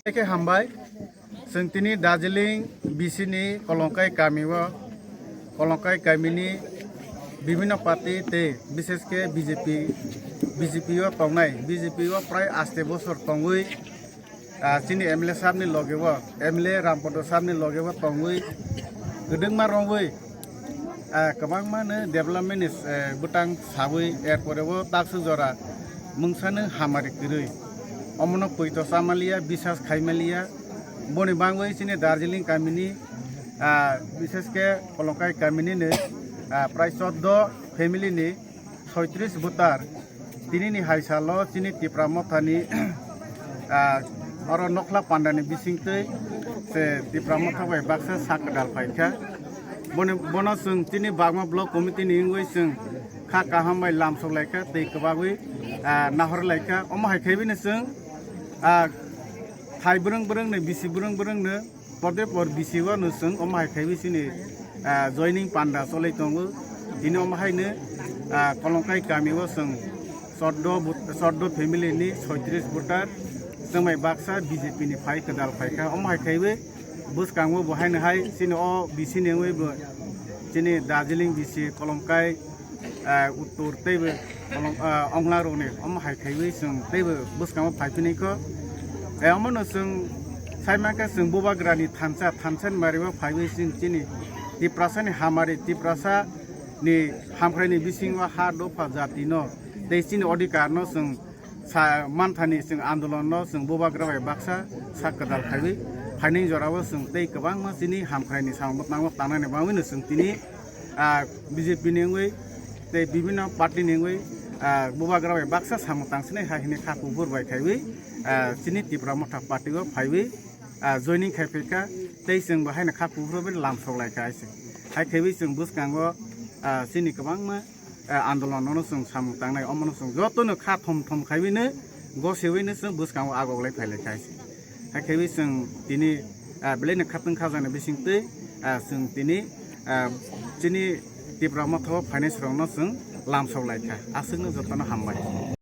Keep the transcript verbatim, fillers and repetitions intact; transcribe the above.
Khe hambai. Chwng tini Darjeeling B C ni Kolongkai kami o, Kolongkai kami ni bibhinno party tei bishesh khe B J P, B J P o tongnai, B J P o prai aste bosor tongwi, ah, chini M L A sahab ni loge o, M L A Rampodo sahab ni loge o tongwi, kwdwkma romwi, ah, kwbangma no development ni, eh, bwtang sawi, er pore o taksuk jora mungsa no hamari kwrwi. Omono poito chamaliya, bisas khaimaliya. Boni bangwi chini Darjeeling kamini, ah, bishesh khe Kolongkai kamini ni, ah, prai choddo family ni soitris voter. Tini ni hai salo chini Tipra Motha ni, ah, oro Nokhla Panda ni bisingtwi se Tipra Motha bai baksa sak kwtal phaikha. Boni, bono chwng chini Bagma Block Committee ni wngwi chwng kha kaham bai lamsok laikha tei kwbagwi, ah, nahor laikha. Omo hai khaibini chwng, ah, thai bwrwng bwrwng ni, bisi bwrwng bwrwng ni, porde por bisi o no chwng omo hai khaiwi chini, ah, joining panda cholai tongo. Tini omo hai no, ah, Kolongkai kami o chwng choddo but-, choddo family ni soitris voter chwng bai baksa B J P ni phai kwtal phaikha. Omo hai khaiwi bwskango bo hai no hai chini o bisi ni wngwi bo chini Darjeeling bisi Kolongkai, ah, uttor tei bo Kolong-, ah, ongla rok ni omo hai khaiwi chwng tei bo bwskango phai phini kho. Eh, omo no chwng sai mankha chwng Bubagra ni thansa, thansa ni mari o phaiwi chwng chini Tiprasa ni hamari, Tiprasa ni hamkrai ni bisingo ha dopha jati no tei chini odhikar no chwng sa manthani chwng andolon no chwng Bubagra bai baksa sak kwtal khaiwi phainai jora o chwng tei kwbangma chini hamkrai ni samung bwtang o tangnani bagwi no chwng tini, ah, B J P ni wngwi tei bibhinno party ni wngwi, ah, Bubagra bai baksa samung tangsinai hai hwnwi kha kuphur bai khaiwi, ah, chini Tipra Motha party o phaiwi, ah, joining khai phaikha tei chwng bo haino kha kuphur bai lamsok laikha hai se. Hai khaiwi chwng bwskango, ah, chini kwbangma, eh, andolon no chwng samung tangnai, omo no chwng joto no kha thom thom khaiwi no gosewino chwng bwskango agok lai phai lai kha hai se. Hai khaiwi chwng tini, eh, belai no khatwng khajaknai bisingtwi, eh, chwng tini, eh, chini Tipra Motha o phainai srok no chwng lamsok lai kha. Aswk no joto no hambai.